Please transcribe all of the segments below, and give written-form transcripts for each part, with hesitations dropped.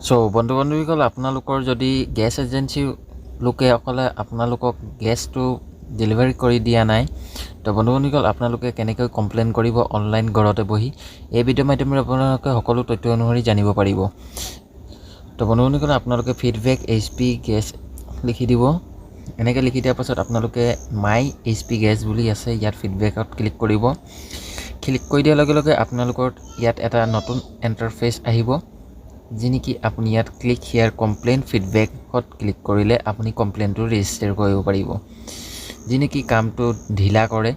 চ' বন্ধু বান্ধৱীসকল, আপোনালোকৰ যদি গেছ এজেঞ্চিৰ লোকসকলে আপোনালোকক গেছটো ডেলিভাৰী কৰি দিয়া নাই, তো বন্ধু বান্ধৱীসকল, আপোনালোকে কেনেকৈ কমপ্লেইন কৰিব অনলাইন ঘৰতে বহি, এই ভিডিঅ'ৰ মাধ্যমেৰে আপোনালোকে সকলো তথ্য অনুসৰি জানিব পাৰিব। তো বন্ধু বান্ধৱীসকল, আপোনালোকে ফিডবেক এইচপি গেছ লিখি দিব। এনেকৈ লিখি দিয়াৰ পাছত আপোনালোকে মাই এইচপি গেছ বুলি আছে, ইয়াত ফিডবেকত ক্লিক কৰিব। ক্লিক কৰি দিয়াৰ লগে লগে আপোনালোকৰ ইয়াত এটা নতুন ইণ্টাৰফেচ আহিব, যি নেকি আপুনি ইয়াত ক্লিক here complain ফিডবেকত ক্লিক কৰিলে আপুনি কমপ্লেইনটো ৰেজিষ্টাৰ কৰিব পাৰিব। যি নেকি কামটো ঢিলা কৰে,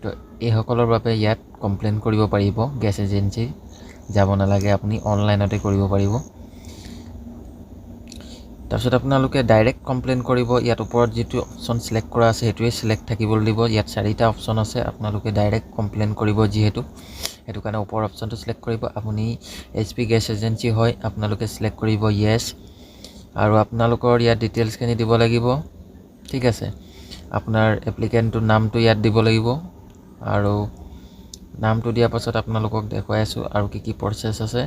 তো এইসকলৰ বাবে ইয়াত কমপ্লেইন কৰিব পাৰিব। গেছ এজেঞ্চি যাব নালাগে, আপুনি অনলাইনতে কৰিব পাৰিব। তাৰপিছত আপোনালোকে ডাইৰেক্ট কমপ্লেইন কৰিব। ইয়াত ওপৰত যিটো অপশ্যন চিলেক্ট কৰা আছে, সেইটোৱে চিলেক্ট থাকিবলৈ দিব। ইয়াত চাৰিটা অপশ্যন আছে। আপোনালোকে ডাইৰেক্ট কমপ্লেইন কৰিব যিহেতু, সেইটো কাৰণে ওপৰৰ অপশ্যনটো চিলেক্ট কৰিব। আপুনি এইচপি গেছ এজেঞ্চি হয়, আপোনালোকে চিলেক্ট কৰিব য়েছ আৰু আপোনালোকৰ ইয়াত ডিটেইলছখিনি দিব লাগিব, ঠিক আছে? আপোনাৰ এপ্লিকেণ্টটোৰ নামটো ইয়াত দিব লাগিব আৰু নামটো দিয়াৰ পাছত আপোনালোকক দেখুৱাই আছোঁ আৰু কি কি প্ৰচেছ আছে,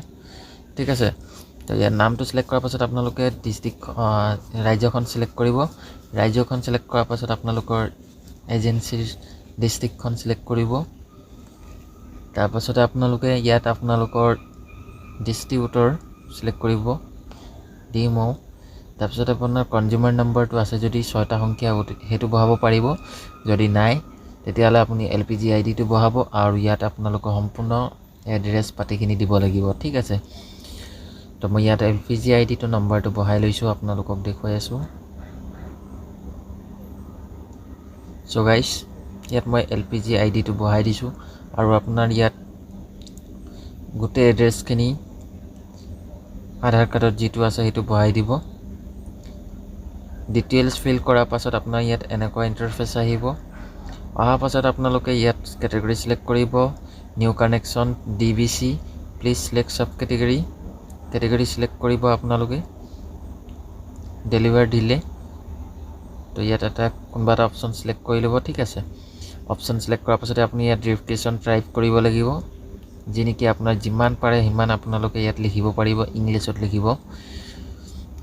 ঠিক আছে? তো ইয়াত নামটো চিলেক্ট কৰাৰ পাছত আপোনালোকে ডিষ্ট্ৰিক্ট, ৰাজ্যখন চিলেক্ট কৰিব। ৰাজ্যখন চিলেক্ট কৰাৰ পাছত আপোনালোকৰ এজেঞ্চিৰ ডিষ্ট্ৰিক্টখন চিলেক্ট কৰিব। তাৰপাছতে আপোনালোকে ইয়াত আপোনালোকৰ ডিষ্ট্ৰিবিউটৰ চিলেক্ট কৰিব, ডিএমঅ'। তাৰপিছত আপোনাৰ কনজিউমাৰ নম্বৰটো আছে যদি ছয়টা সংখ্যা, সেইটো বহাব পাৰিব। যদি নাই, তেতিয়াহ'লে আপুনি এলপিজি আই ডিটো বহাব আৰু ইয়াত আপোনালোকৰ সম্পূৰ্ণ এড্ৰেছ পাতিখিনি দিব লাগিব, ঠিক আছে? তো মই ইয়াত এলপিজি আই ডিটো নম্বৰটো বহাই লৈছোঁ, আপোনালোকক দেখুৱাই আছোঁ। চ' গাইছ, ইয়াত মই এলপিজি আই ডিটো বহাই দিছোঁ আৰু আপোনাৰ ইয়াত গোটেই এড্ৰেছখিনি আধাৰ কাৰ্ডত যিটো আছে, সেইটো বহাই দিব। ডিটেইলছ ফিল কৰাৰ পাছত আপোনাৰ ইয়াত এনেকুৱা ইণ্টাৰফেচ আহিব। অহাৰ পাছত আপোনালোকে ইয়াত কেটেগৰী চিলেক্ট কৰিব, new connection, DVC, please select sub category। Category select কৰিব আপোনালোকে ডেলিভাৰ দিলে। তো ইয়াত এটা কোনোবা এটা অপশ্যন চিলেক্ট কৰি ল'ব, ঠিক আছে? অপশ্যন চিলেক্ট কৰাৰ পাছতে আপুনি ইয়াত ভেৰিফিকেশ্যন টাইপ কৰিব লাগিব, যি নেকি আপোনাৰ যিমান পাৰে সিমান আপোনালোকে ইয়াত লিখিব পাৰিব, ইংলিছত লিখিব,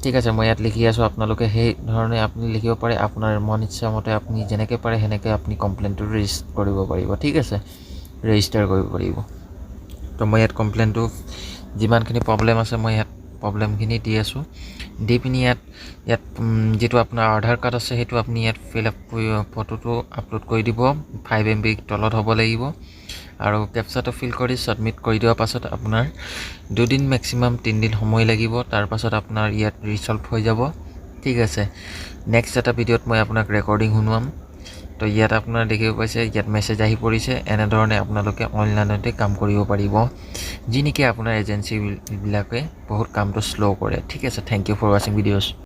ঠিক আছে? মই ইয়াত লিখি আছোঁ, আপোনালোকে সেই ধৰণে আপুনি লিখিব পাৰে। আপোনাৰ মন ইচ্ছামতে আপুনি যেনেকৈ পাৰে সেনেকৈ আপুনি কমপ্লেইনটো ৰেজিষ্টাৰ কৰিব পাৰিব, ঠিক আছে? ৰেজিষ্টাৰ কৰিব পাৰিব। তো মই ইয়াত কমপ্লেইনটো যিমানখিনি প্ৰব্লেম আছে, মই ইয়াত প্ৰব্লেমখিনি দি আছোঁ। দি পিনি ইয়াত যিটো আপোনাৰ আধাৰ কাৰ্ড আছে, সেইটো আপুনি ইয়াত ফিল আপ কৰি ফটোটো আপলোড কৰি দিব। 5 এমবি তলত হ'ব লাগিব আৰু কেপচাটো ফিল কৰি ছাবমিট কৰি দিয়াৰ পাছত আপোনাৰ 2 দিন, মেক্সিমাম 3 দিন সময় লাগিব। তাৰপাছত আপোনাৰ ইয়াত ৰিচল্ভ হৈ যাব, ঠিক আছে? নেক্সট এটা ভিডিঅ'ত মই আপোনাক ৰেকৰ্ডিং শুনোৱাম। তো ইয়াত আপোনাৰ দেখিব পাইছে, ইয়াত মেছেজ আহি পৰিছে। এনেধৰণে আপোনালোকে অনলাইনতে কাম কৰিব পাৰিব, যি নেকি আপোনাৰ এজেঞ্চিবিলাকে বহুত কামটো শ্ল' কৰে, ঠিক আছে? Thank you for watching videos.